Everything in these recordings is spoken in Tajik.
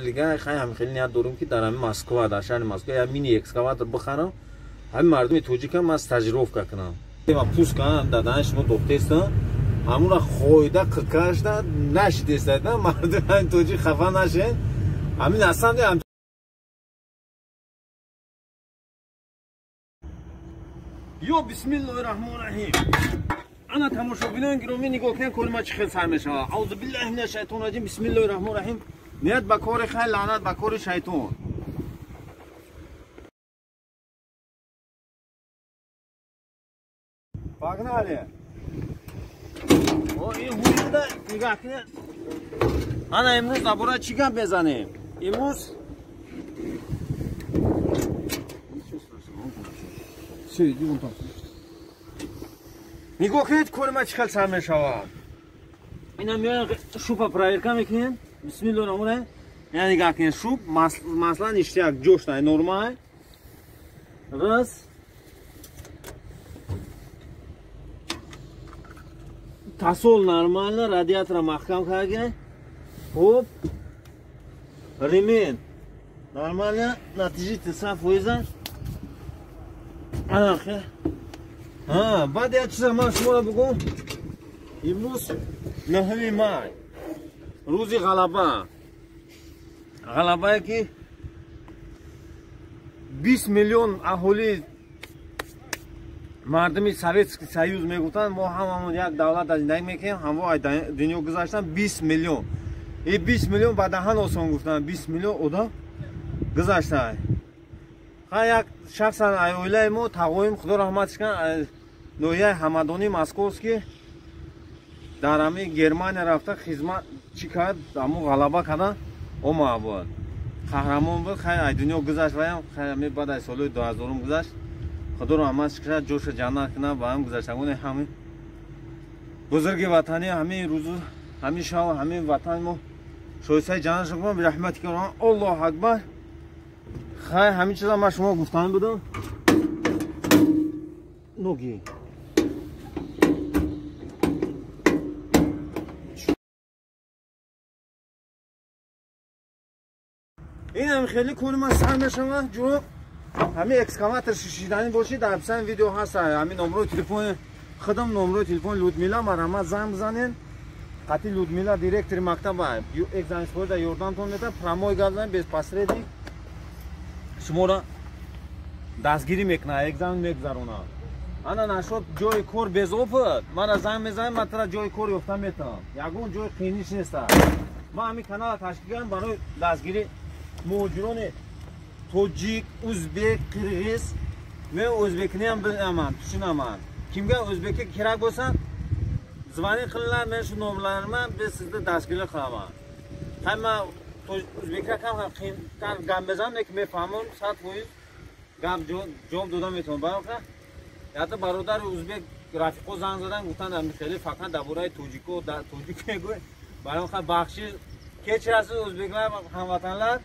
Дига хай ҳам хеле ният дорем, ки дар ҳамин Москва, дар шаҳри Москва як мини экскаватор бихарам, ҳамин мардуми тоҷикам ман стажировка кунам. Ма пуска дар даҳани шумо дохтеста, ҳамура хоида қиркашда нашидеста, мардуми тоҷик хафа нашед. Ҳамин аслан ё бисмиллоҳи раҳмони раҳим. Ана тамошобинони гиромӣ, нигоҳ кунед, кори ма чӣ хел сар мешавад. Аузу биллаҳи мина шайтони раҷим, бисмиллоҳи раҳмони раҳим. Ният ба кори хайр, лаънат ба кори шайтон. Погнали! О, ин ҳуюда нигоҳ кунед. Ана имрӯз дар бораи чӣ гап мезанем? Имрӯз нигоҳ кунед, кори ма чӣ хел сар мешавад. Ина меоям, шупа проверка мекунем. Бисмиллоҳи раҳмони раҳим. Ина нигоҳ кунед, шуп масла ништяк ҷошта нормал. Раз. Тасол нормально, радиатора маҳкам карда. Хоп. Ремень нормально, натяжитель 100%. Ана хе. А, баъд як чиза ман шуморо бигӯм. Имрӯз 9 май, рӯзи ғалаба. Ғалабае ки 20 миллион аҳолии мардуми Советский Союз мегуфтанд, мо ҳамамон як давлат зиндагӣ мекунем, ҳамво ай дунё гузаштан 20 миллион. И 20 миллион ба даҳан осон гуфтанд, 20 миллион одам гузашта. Ха як шахсан ай оилаи мо тағоим, Худо раҳматш кунад, ноҳияи Ҳамадонӣ Московский дар ҳамин Германия рафта хизмат чӣ кард, ҳамун ғалаба кардан омад буд. Қаҳрамон буд, хай ай дунё гузашт ваям, хай ҳамин баъд аз солҳои 2000 гузашт. Худо раҳматш кунад, ҷоша ҷаннат кунад, ба ҳам гузаштагони ҳамин бузурги ватанӣ, ҳамин рӯзу, ҳамин шав, ҳамин ватани мо шоистаи ҷаннат шуд, раҳмати кунад. Аллоҳу акбар. Хай ҳамин чиза ман шумо гуфтан будам. Ноги. Инам хеле кори ман сар мешавад, ҷуро ҳамин экскаватор шишиданӣ бошед, дар описании видео ҳаст ҳамин номрои телефони худам, номрои телефони Людмила, марҳамат занг бизанед. Қатъи Людмила директори мактаба, экзамен спорида ёрдамтон медиҳад, прямой гап занед, без посредник шуморо дастгирӣ мекунад, экзамен мегузаронад. Ана нашод ҷои кор без опыт, мара занг мезанед, ман тара ҷои кор ёфта метавонам. Ягон ҷои қииниш нест. Ман ҳамин каналро ташкил кардам барои дастгирии муҳоҷирони тоҷик, узбек, қирғиз. Мен o'zbekni ham bilaman, tushunaman. Kimga o'zbekka kerak bo'lsa, звони qilinglar, men shu nomerlarimni biz sizni dastgirlik qilaman. Hamma o'zbeklar ham qiyindan gap mezaman, lekin men fahmim 100% gap javob doda метавонам. Барои ята бародари узбек рафиқо занг задан, гуфтанд хеле фақат дар бораи тоҷико, тоҷик мегӯй. Барои бахши kechirasiz o'zbeklar, hamvatanlar.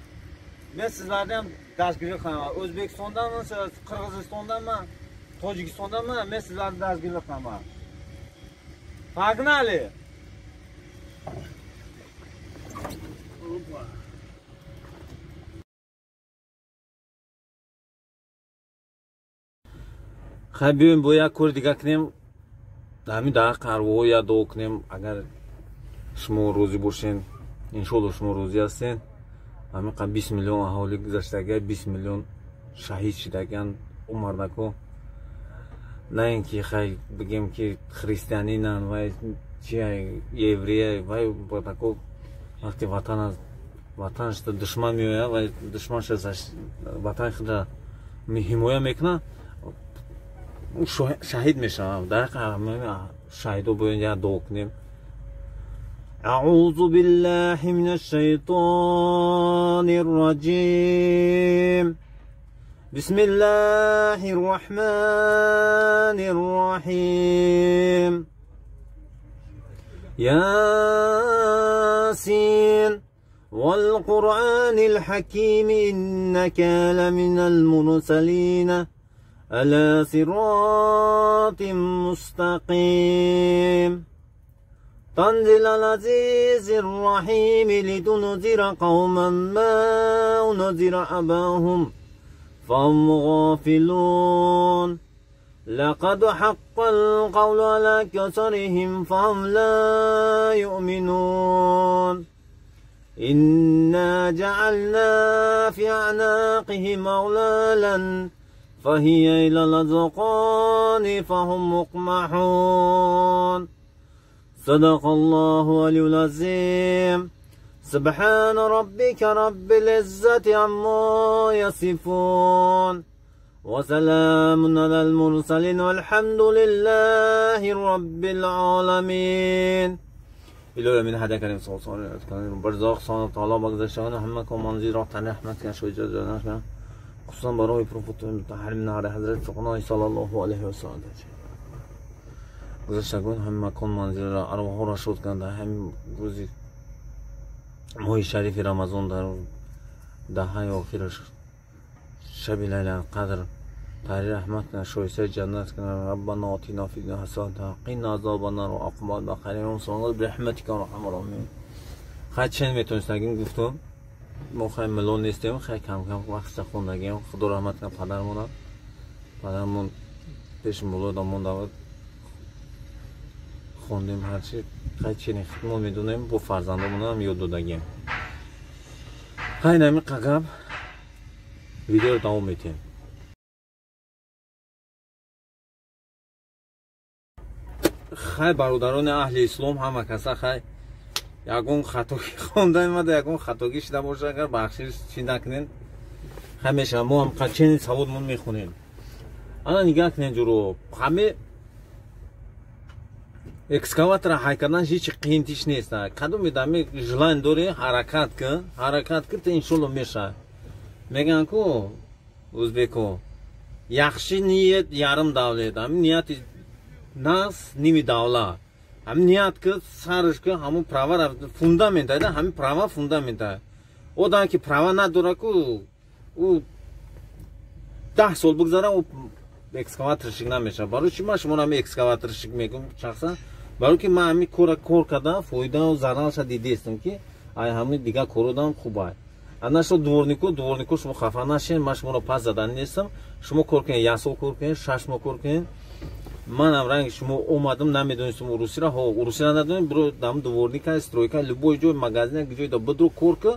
Men sizlarni ham dastgirlik qilaman. O'zbekistondanmi, Qirg'izistondanmi, Tojikistondanmi, men sizlarni dastgirlik qilaman. Погнали! Хай биёем бо як кори дига кунем. Ҳамин дар қарвоҳо як дуо кунем, агар шумо розӣ бошед, иншоалло шумо розӣ ҳастед. Ҳамин қадр 20 миллион аҳолӣ гузаштага, 20 миллион шаҳид шидаган умардако. На ин ки хай бигем ки христианинан вай чи еврея, вай бадако вақти ватанашда душман меояд, вай душманша ватани худро ҳимоя мекунад, шаҳид мешавад. Дар шаҳидо бояд як дуо кунем. أعوذ بالله من الشيطان الرجيم. بسم الله الرحمن الرحيم. ياسين والقرآن الحكيم إنك لمن المرسلين على صراط مستقيم. تنزيل العزيز الرحيم لتنذر قوما ما أنذر آباؤهم فهم غافلون. لقد حق القول على كثرهم فهم لا يؤمنون. إنا جعلنا في أعناقهم أغلالا فهي إلى الأذقان فهم مقمحون. صدق الله العلي العظيم. سبحان ربك رب العزة عما يصفون وسلام على المرسلين والحمد لله رب العالمين. إلهي من هذا كريم صلى الله عليه وسلم برزاق صلى الله عليه وسلم همك ومنزل رحمة رحمتك شوية جناتنا خصوصا برای پروفیت متحرم نهر حضرت سقنای صلی الله علیه و سلم گذشتگان هم مکان منزل را ارواح را شد کند. هم روزی ماه شریف رمضان در دهه آخرش شب لیله القدر تحریر رحمت کن شایسته جنت کن. ربنا آتنا فی الدنیا حسنة وقنا عذاب النار وعقبا الآخرین برحمتک یا ارحم الراحمین. خیلی چند میتونستگیم گفتم ما خیلی ملون نیستیم، خیلی کم کم وقت خوندگیم. خدا رحمت کن پدرمون، پدرمون پیش مولودمون داد خوندیم هرچی خیلی چینی خودمون میدونیم با فرزندمون هم یاد دادگیم. خیلی نمی ققب ویدیو رو دوام میتیم. خیلی برادران اهل اسلام همه کسا خیلی ягон хатогӣ хонда омада, ягон хатогӣ шида боша, агар бахшиш чӣ накунен, ҳамеша мо ҳам қачени саводмон мехонем. Ана нигаҳ кунен ҷуро, ҳаме экскаватора ҳай кардан ҳеҷ қиинтиш нест. Кадоме даме желание дори, ҳаракат кун, ҳаракат кун, то иншолло мешавад. Мегӯянд ку ӯзбеко, яхши ният ярим давлат, ҳамин нияти нас ними давлат. Ҳамин ният ки сарш ки ҳамун права фундамент айда, ҳамин права фундамент ай. Одам ки права надора ку, ӯ 10 сол бигзара, ӯ экскаваторщик намешавад. Барои чи ман шуморо ҳамин экскаваторщик мегӯм шахсан? Барои ки ман ҳамин кора кор кардам, фоидау зарарша дидестам ки ай ҳамин дигар кородам хуб ай. Анашо дворнико, дворнико шумо хафа нашен, ман шуморо пас задан нестам. Шумо кор кунед, 1 сол кор кунед, 6 моҳ кор кунед. Манам ранги шумо омадам, намедонистам урусиро, ҳо урусиро надонем, биро дам дворника, стройка, любой ҷой, магазин, ҷой да бидро кор ки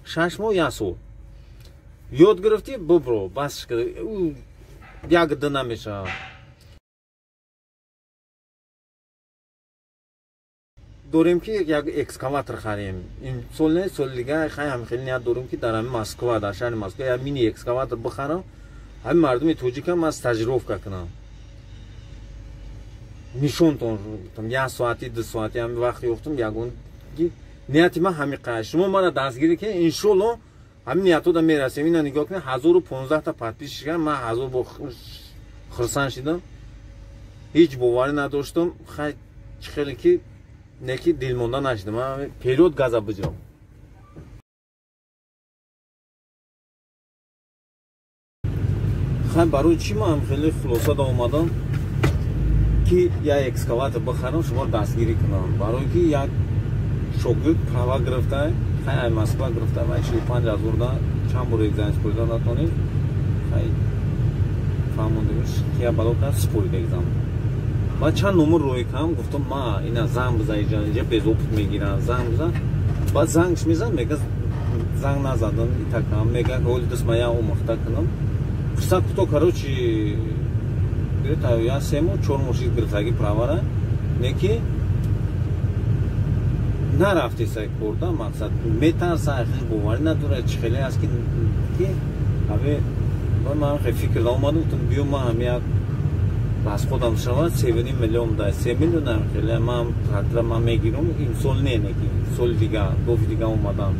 6 моҳ, 1 сол. Ёд гирифтӣ, бибро, бас як ду намешавад. Дорем ки як экскаватор харем. Ин сол не, соли дигар хай ҳам хеле ният дорем ки дар ҳамин Москва, дар шаҳри Москва як мини экскаватор бихарам, ҳамин мардуми тоҷикам ман стажировка кунам. Нишонтон 1 соати, 2 соати ҳамин вақт ёфтам, ягонги нияти ман ҳамин қадр. Шумо мара дастгирӣ кунед, иншолло ҳамин ниятода мерасем. Ина нигоҳ кунед, 1015 та подписчик, ман 1000 бор хурсанд шидам. Ҳеҷ боварӣ надоштам. Хай чӣ хеле ки неки дилмонда нашидам. Ман период газа биҷам. Хай барои чӣ ман хеле хулоса да омадам ки як экскаватор бихарам, шуморо дастгирӣ кунам. Барои ки як шогирд права гирифта, хай ай Москва гирифта, вай 45 ҳазор да чанд бор экзамен супорида натонид. Хай фаҳмондимш ки бало кард, супорид экзамен. Баъд чанд номер рӯй кардам, гуфтам ма ина занг бизан, инҷа без опыт мегирам, занг бизан. Баъд зангш мезан, мега занг назадам, итакам, мега ҳоли даст ма я омӯхта кунам. Қисса кӯтоҳ, короче, где-то я 3 моҳ, 4 моҳ шид гирифтагӣ правара, не ки нарафтесай корда, мақсад метарса, хеш боварӣ надорад, чӣ хеле аст ки ҳаме ман хеле фикр да омадам, гуфтам биё ман ҳаме як расходам шавад 7 миллион да 3 миллион хеле ман трактора ман мегирам, имсол не, не ки соли дигар, дофи дигар омадам.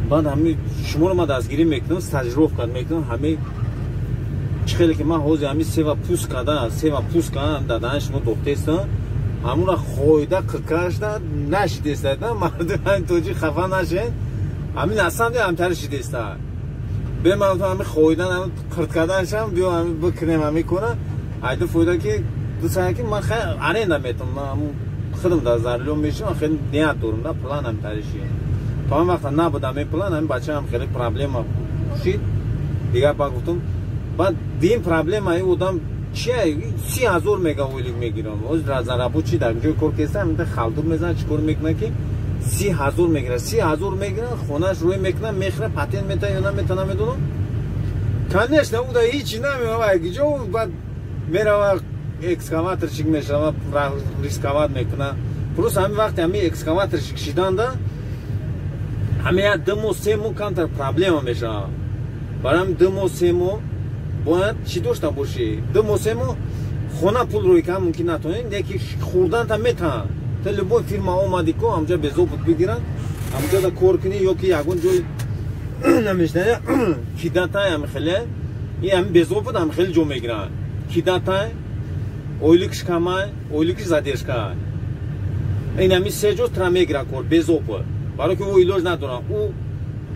Баъд ҳами шуморо ман дастгирӣ мекунам, стажировка мекунам, ҳами чӣ хеле ки ман ҳозир ҳами сева пус када, сева пус када дар даҳани шумо дохтестам, ҳамура хоида қиркашда нашидеста, мардум ҳамин тоҷик хафа нашед, ҳамин аслан ҳамтари шидеста. Бе ман ҳамин хоидан, ҳамин қирт карданашам биё ҳамин бикунем, ҳамин кора айду фоида ки ду сая ки ман хай аренда метавонам, ман ҳамун худам дар за рулём мешавам, хеле ният дорам да, планам тариши. То он вақта набуд ҳамин план, ҳамин бачаам хеле проблема шид. Дигар ба гуфтам, баъд дин проблема ин одам чия 30 000 мега ойлик мегирам. Оз разнорабочий дар ҷои кор кестам, халтур мезанад, чӣ кор мекунад ки 30 000 мегирад, 30 000 мегирад, хонааш рӯй мекунад, мехӯрад, патент метавад ё наметавад, намедонам. Конечно, ӯ да ҳичи намеравад, ҷо баъд мерава экскаваторщик мешава, рисковать мекунад. Просто ҳамин вақте ҳамин экскаваторщик шиданда ҳамин як 2 моҳ 3 моҳ камтар проблема мешавад. Барои ҳамин 2 моҳ 3 моҳ бояд чӣ дошта бошӣ? 2 моҳ 3 моҳ хона пул рӯй кам мумкин натонӣ, леки хӯрданта метавон. Та любой фирма омади ку ҳамҷа без опыт бигиранд, ҳамҷада кор кунӣ ё ки ягон ҷой намешнаа кидатай ҳами хеле и ҳами без опыт ҳами хеле ҷо мегиранд. Кидатай, ойликш камай, ойликш задержка. Ин ҳами се ҷо тра мегира кор без опыт. Барои ки ӯ илоҷ надорад. Ӯ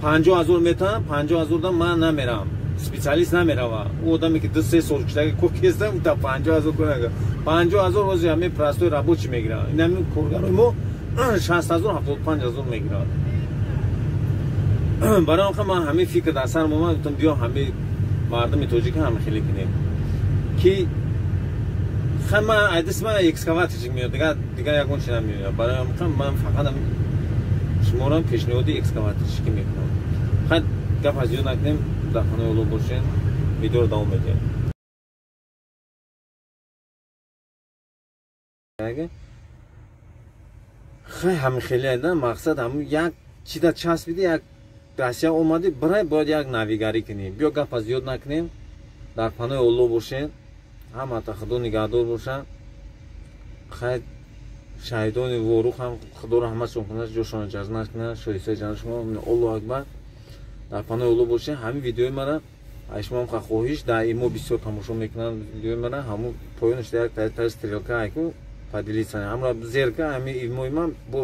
50 000 метавонад, 50 000 да ман намерам. Специалист намерава. Ӯ одаме ки 2-3 сол киштаги кор кеста, ӯ да 50 000 кор накард. 50 000 рози ҳамин простой рабочий мегирад. Ин ҳамин коргарои мо 60 000, 75 000 мегирад. Барои он ман ҳамин фикр дар сарам омад, гуфтам биё ҳамин мардуми тоҷика ҳам хеле кунем. Ки хай ман айдис ман экскаваторщик меояд, дигар ягон чи намеояд. Барои он ман фақат шуморо пешниҳоди экскаваторщикӣ мекунам. Хай гап аз зиёд накунем, дар хонаи Оллоҳ бошед, видеоро давом медиҳем. Хай ҳамин хеле да мақсад ҳамин як чида часпиди, як Россия омадӣ, бирай бояд як навигарӣ кунӣ. Биё гапа зиёд накунем, дар паноҳи Оллоҳ бошед, ҳамата Худо нигаҳдор бошад. Хай шаҳидони Ворух ҳам Худо раҳматшон кунад, ҷошонро ҷазнат кунад, шоистаи ҷаннат шумо. Аллоҳу акбар. Дар паноҳи Оллоҳ бошед. Ҳамин видеои мара ай шумо ҳам хоҳиш дар имо бисёр тамошо мекунанд видеои мара, ҳамун поёнаш як тари стрелка айку поделиться, ҳамра зерка ҳамин имои ман бо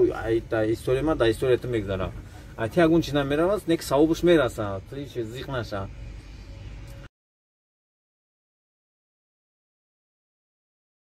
дар история ман дар история ту мегузарад. Ай ти ягон чи намеравад, не ки савобаш мерасад, ту ҳеч зиқ наша.